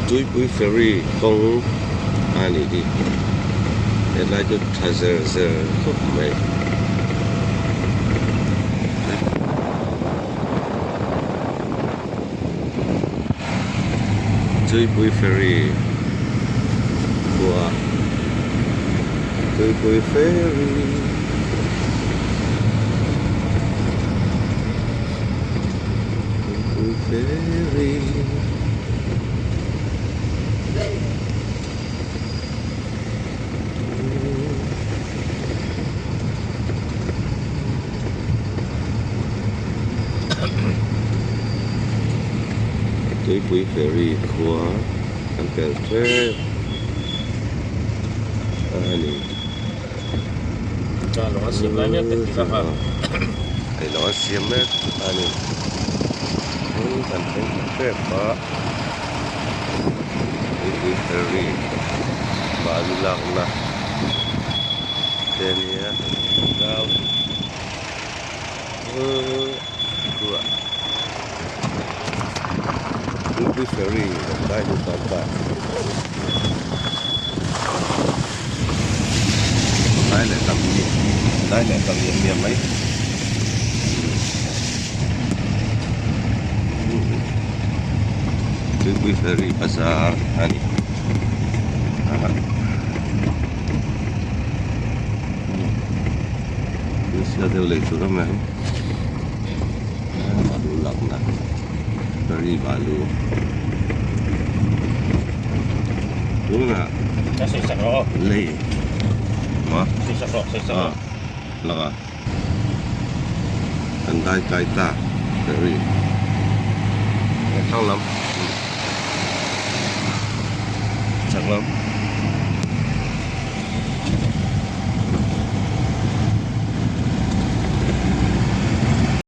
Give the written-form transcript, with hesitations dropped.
Tuipui ferry kawng a nih hi helai chu tha zer zer khawp mai. Tuipui ferry khua Tuipui ferry. Tuipui ferry. Tuipui ferry khua kan pel tep a ni. Hei lawng a siam mek a ni. Kan thleng ta tep a. Tuipui ferry balu lakna te a nia zau khuah Tuipui ferry kan dai lut tan ta dai leh tam dai leh tam miam miam mai. Tuipui ferry bazar a ni thil sial deuh lei tur awm em balu lakna ferry balu tunah lei maw laka. An dai kai ta ferry a thlang lam chak lam.